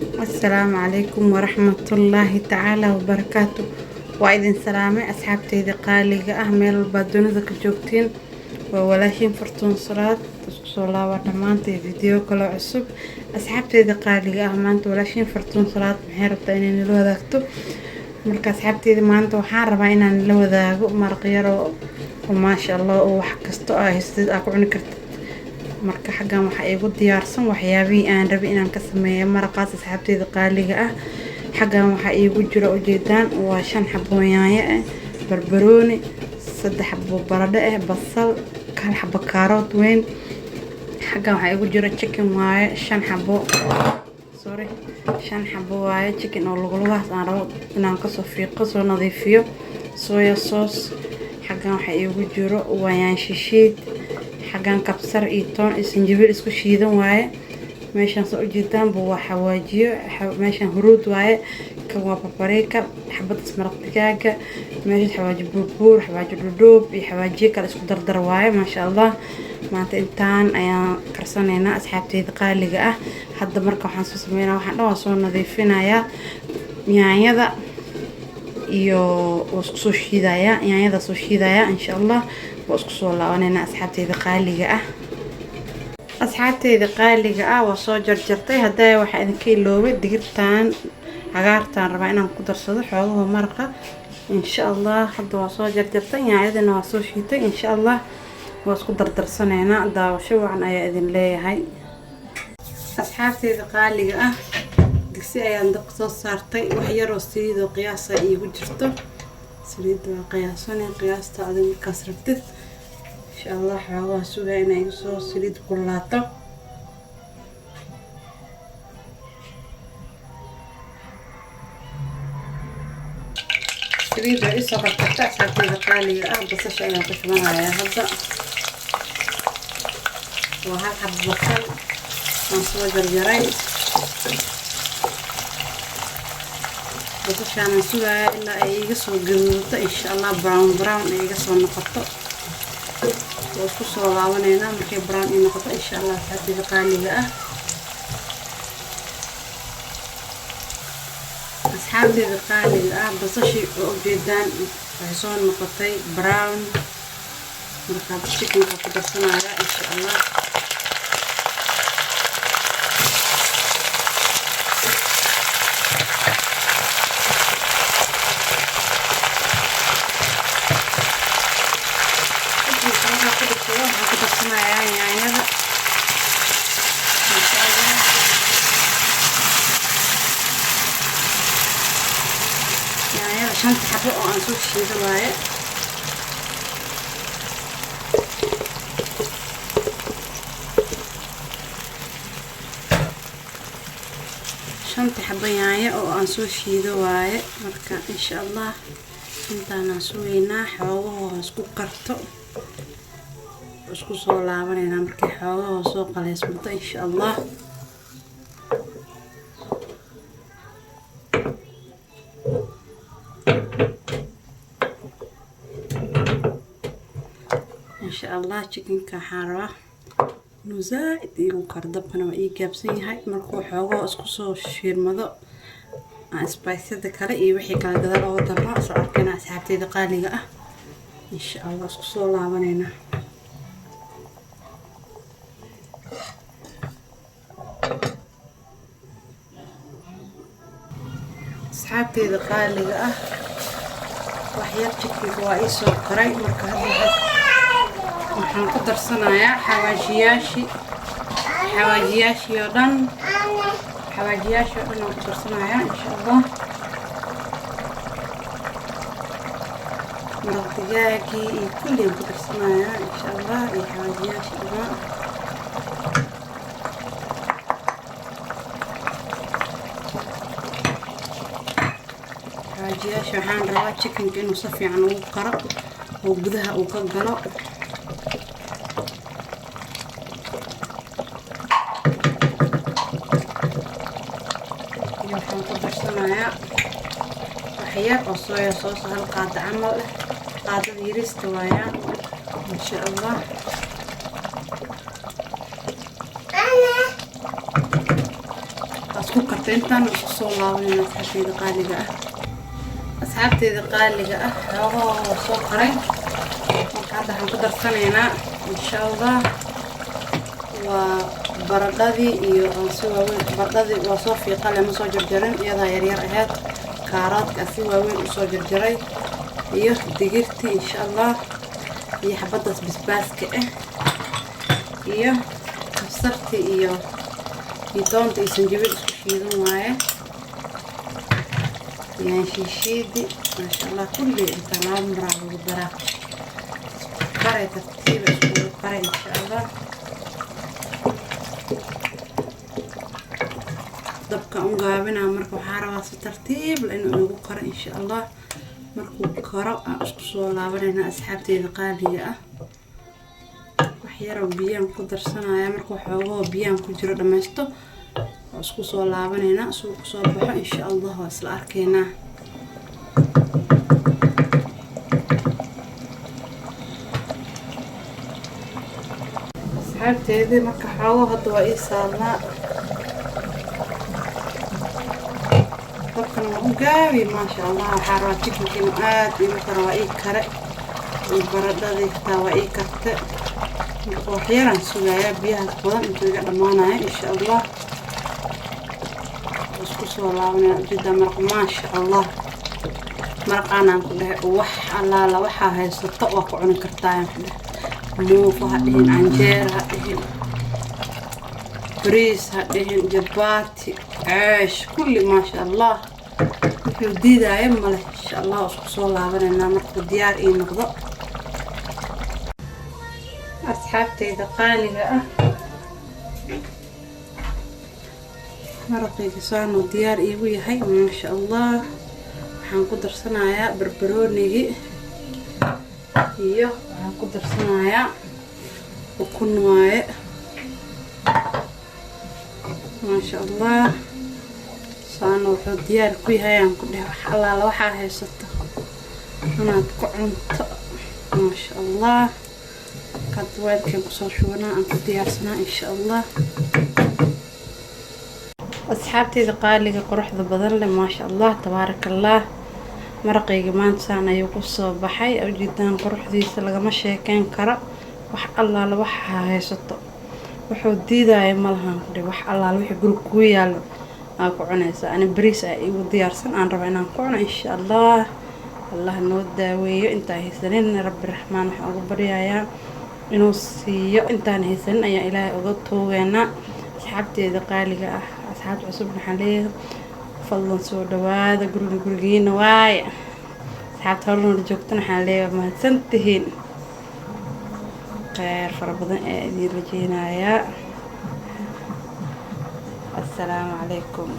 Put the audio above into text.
Asalaamu calaykum waraxmatullaahi tacaala wabarakaatu. Waa idin salaamay, asxaabteyda qaaliga ah, meel walbaad dunida ka joogtiin. Waa walaashiin Fartuun Salaad. Isku soo laaba dhammaantay video kaloo cusub. Asxaabteyda qaaliga ah, maanta walaashiin Fartuun Salaad maxay rabtaa inay nala wadaagto? Marka asxaabteyda, maanta waxaan rabaa inaan nala wadaago maraq yar oo maasha Allah oo wax kasto aa haystid aa ku cuni kartid. Marka xaggan waxaa iigu diyaarsan waxyaabihii aan rabay inaan ka sameeyo maraqaas. Asxaabteyda qaaliga ah, xaggan waxaa iigu jira, ujeedaan, waa 5 xabo yaanyo ah, barbarooni, 3 xabo baradho ah, basal, hal xabo kaarood weyn. Xaggan waxaa iigu jira chicken waaye, 5 xabo, sorry, 5 xabo waaye chicken oo luglugahaas aan rabo inaan kasoo fiiqo, soo nadiifiyo, soya sauce. Xaggan waxaa iigu jiro waa yaan shishiid. Xaggan kabsar iyo toon iyo sanjabiil isku shiidan waaye. Meeshaan soo ujeedaanba waa xawaajiyo. Meeshaan huruud waaye, kan waa paprika, xabadaas maraq digaaga, meeshaas xawaaji buurbuur, xawaaji dhudhuub iyo xawaajiyo kale isku dardar waaye. Maasha Allah, maanta intaan ayaan karsanaynaa, asxaabteyda qaaliga ah. Hadda marka waxaan soo sameynaa, waxaan dhan waa soo nadiifinayaa, yaanyada iyo waa isku soo shiidayaa, yaanyada soo shiidayaa. Insha Allah waa isku soo laabanaynaa, asxaabteyda qaaliga ah. Asxaabteyda qaaliga ah, waa soo jarjartay. Haddaa waxaa idinka iloobay digirtan cagaartaan rabaa inaan ku darsado xoogaha maraqa, insha Allah. Hadda waa soo jarjartay, yaanyadina waa soo shiitay. Insha Allah waa isku dardarsanaynaa. Daawasho wacan ayaa idin leeyahay, asxaabteyda qaaliga ah. Digsi ayaan dabka soo saartay. Wax yaroo saliidoo qiyaasa iigu jirto. Saliidda waa qiyaasanay, qiyaasta adig markaas rabtid. Insha Allah xoogaha sugaa inay igu soo saliid kululaato. Saliid waa isoo karkarta, asxaabteyda qaaliga ah. Basasha ayaan ku shubanayaa hadda. Waa hal xabo basal aan soo jarjaray. Basashaanan sugaaya ilaa ay iga soo gaduudato, insha Allah, brown brown ay iga soo noqoto. Waa isku soo laabaneynaa markay brown ii noqoto, insha Allah, asxaabteyda qaaliga ah. Asxaabteyda qaaliga ah, basashii oo ujeedaan waxay soo noqotay brown. Markaa chickenka ku darsanaya, insha Allah. Chickenka markaa ku darsado, waxaan ku darsanayaa yaanyada, insha Allah. Yaanyada shanta xabo oo aan soo shiido waaye. Shanta xabo yaanyo oo aan soo shiido waaye. Marka insha Allah intaanaan sugeynaa xoogahoo isku karto. Isku soo laabaneynaa markay xoogahoo soo qaleysmato, insha Allah. Insha Allah chickenka waxaan rabaa inuu zaa-id iigu karo. Dabkana waa ii gaabsan yahay. Markuu xoogahoo isku soo shiirmado, aan spiceyada kale iyo wixii kale gadaal ooga darno. Soo arkayna, asxaabteyda qaaliga ah. Insha Allah isku soo laabaneynaa. Asxaabteyda qaaliga ah, waxyar chickenka waa ii soo karay. Marka hadda waxaan ku darsanayaa xawaajiyaashii, xawaajiyaashii oo dhan, xawaajiyaashii oo dhan aan ku darsanayaa, insha Allah. Maraq digaagii iyo kulli aan ku darsanayaa, insha Allah, iyo xawaajiyaashii dhammaan. Xawaajiyaasha waxaan rabaa chickenka inuu si fiican ugu karo oo gudaha uu ka galo. Iyo waxaan ku darsanayaa waxyar oo soya sauce, hal qaado camal ah, qaadada yarista waayaan, insha Allah. Waa isku Isku karta intaan isku soo laabanayna, asxaabteyda qaaliga ah. Asxaabteyda qaaliga ah, xoogahoo waa soo karay. Marka hadda waxaan ku darsanaynaa, insha Allah, waa baradhadii iyo aan si waaweyn. Baradhadii waa soo fiiqale, ma soo jarjarin, iyadaa yaryar ahayd. Kaaroodka si waaweyn usoo jarjaray iyo digirtii, insha Allah, iyo xabadaas basbaaska ah iyo kabsartii iyo toonta iyo sanjabiil isku shiidan waaye. Yaan shiishiidi, maasha Allah. Kulli inta laba maraa lagu daraa, isku karay, tartiiba iskugu karay, insha Allah. Dabka un gaabinaa. Marka waxaa rabaa si tartiib la inuu igu karo, insha Allah. Markuu karo aan isku soo laabanayna, asxaabteyda qaaliga ah. Wax yaroo biyaan ku darsanaya. Marka xoogahoo biyaan ku jiro dhammaysto, waa isku soo laabanaynaa. Suu kusoo baxo, insha Allah, waa isla arkaynaa. Asxaabteedii, marka xoogo hadda waa ii saarnaa, dabkan waa u gaabi, maasha Allah. Waxaa rabaa chickenka inuu aada igu karo. Waa ii kare iyo baradhadii xitaa waa ii karte. Marka wax yaraan sugayaa, biyahaas badan intuu iga dhammaanayo, insha Allah, isku soo laabanaya. Ujeedaa maraq, maasha Allah. Maraqaanaan ku dhahay, wax allaala waxaa haysato waa ku cuni kartaa. Ku dhahay, muufo ha dhihin, canjeera ha dhihin, bariis ha dhihin, jabaati, ceesh, kulli, maasha Allah. Wuxuu diidaya male, insha Allah. Isku soo laabanaynaa markuu diyaar ii noqdo. Asxaabteyda qaaliga ah, maraqayga saanuu diyaar iigu yahay, maasha Allah. Waxaan ku darsanayaa barbaroonigii iyo waxaan ku darsanayaa ukun waaye, maasha Allah. Saana wuxuu diyaar ku yahay, aan ku dheh, wax allaala waxaa haysato inaad ku cunto, maasha Allah. Hadda weelkan kusoo shubanaa, aan ku diyaarsanaa, insha Allah. Asxaabteyda qaaliga, quruxda badan leh, maasha Allah, tabaaraka Allah. Maraqayga maanta saan ayuu kusoo baxay. Ujeedaan quruxdiisa, lagama sheekeyn karo. Wax allaala waxaa haysato, wuxuu diidaya malahan, ku dheh. Wax allaala wixii guriga kugu yaalo aa ku cunaysa. Ani bariis aa iigu diyaarsan, aan raba inaan ku cuno, insha Allah. Allah noo daaweeyo intaan haysanin. Rabbi raxmaan waxaan ugu baryayaa inuu siiyo. Intaan haysanin ayaan Ilaahay uga tuugeynaa. Asxaabteeda qaaliga ah, asxaabta cusub, waxaan leeyahay fadlan soo dhawaada, guriga gurigiina waaye. Asxaabta hornoola joogtana waxaan leeyahay mahadsantihiin, kheyr fara badan ee idiin rajeynayaa. Assalaamu calaykum.